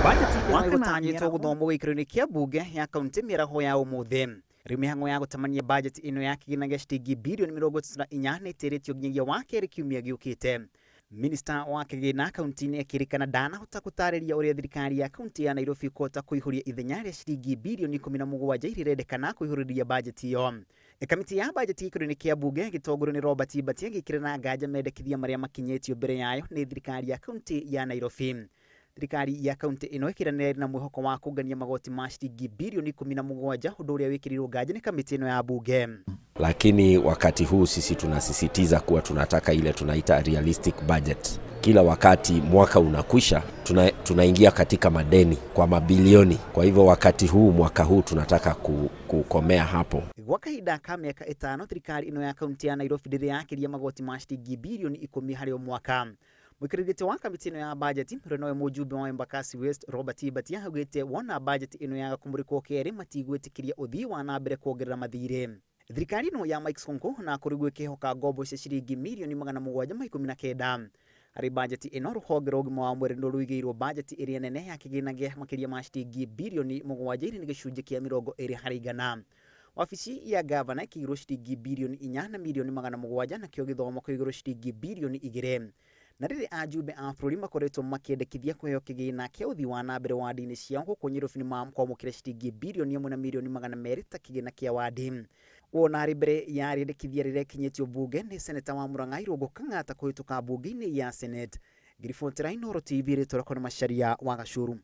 Bajeti ĩno ĩgũtanyĩtwo gũthomwo gĩikaro-inĩ kĩa mbunge ya kaunti mĩaraho ya ũmũthĩ. Rĩu mĩhang'o ya gũtamania bajeti ĩno ya kĩgĩna gĩa ciringi birioni 34 nĩ ĩtĩrĩtio nginyagia wa kerĩ kiumia gĩũkĩte. Minista wa kĩgĩna kaunti-inĩ akĩrĩkana ndanahota gũtarĩria ũrĩa thirikari ya kaunti ya Nairobi ĩkũhota kũihũria ithenya rĩa ciringi birioni 17 iria irendekana kũihũrĩria bajeti ĩyo. Kamĩtĩ ya bajeti gĩikaro-inĩ kĩa mbunge gĩtongorio nĩ Robert Mbatia ĩgĩkĩrĩra nganja mendekithia marĩa makinyĩtio mbere yayo nĩ thirikari ya kaunti ya Nairobi. Thirikari ya kaunti ĩno ĩkĩranĩra na mwĩhoko wa kũngania magoti ma ciringi birioni 17, ũndũ ũrĩa wĩkĩrĩirwo nganja nĩ kamĩtĩ ĩno ya mbunge. Lakini wakati huu sisi tunasisitiza kuwa tunataka ile tunaita realistic budget. Kila wakati mwaka unakwisha, tunaingia katika madeni kwa mabilioni. Kwa hivyo wakati huu, mwaka huu tunataka kukomea hapo. Gwa kahinda ka mĩaka 5 thirikari ĩno ya kaunti ya Nairobi ndĩrĩ yakĩria magoti ma ciringi birioni 10 harĩ o mwaka. Mũikarĩri wa kamĩtĩ ĩno ya bajeti ũrĩa nowe mũjumbe wa Embakasi West Robert Mbatia augĩte wona bajeti ĩno yaga kũmũrĩkwo kerĩ matigwĩtĩkĩria ũthii wa na mbere kuongerera mathirĩ. Thirikari ĩno ya Mike Sonko na kũrigwo ĩkĩhoka ngombo cia ciringi mirioni 719. Harĩ bajeti ĩno rũhonge rwa ũgima wa mwĩrĩ nĩ rũigĩirwo bajeti ĩrĩa nene ya kĩgĩna gĩa makĩria ma ciringi birioni 7 iria nĩ gĩcunjĩ kĩa 20 harĩ igana. Wabici ya gavana ĩkĩigĩrwo ciringi birioni 4 na mirioni 700 nakĩo gĩthomo kĩigĩrwo ciringi birioni 2. Na rĩrĩ ajumbe a bũrũri makoretwo makĩendekithia kũheo kĩgĩna kĩa ũthii wa na mbere wadi-inĩ ciao gũkũ Nairobi nĩ makwamũkĩra ciringi birioni 1 na mirioni 200 ta kĩgĩna kĩa wadi. Wona harĩ mbere ya rĩendekithia rĩrĩa rĩkinyĩtio mbunge nĩ seneta wa Murang'a Irũngũ Kang'ata kũhĩtũka mbunge-inĩ ya Senate. Ngiribotera Inooro TV rĩtwa rĩakwa nĩ Macharia wa Gacuru.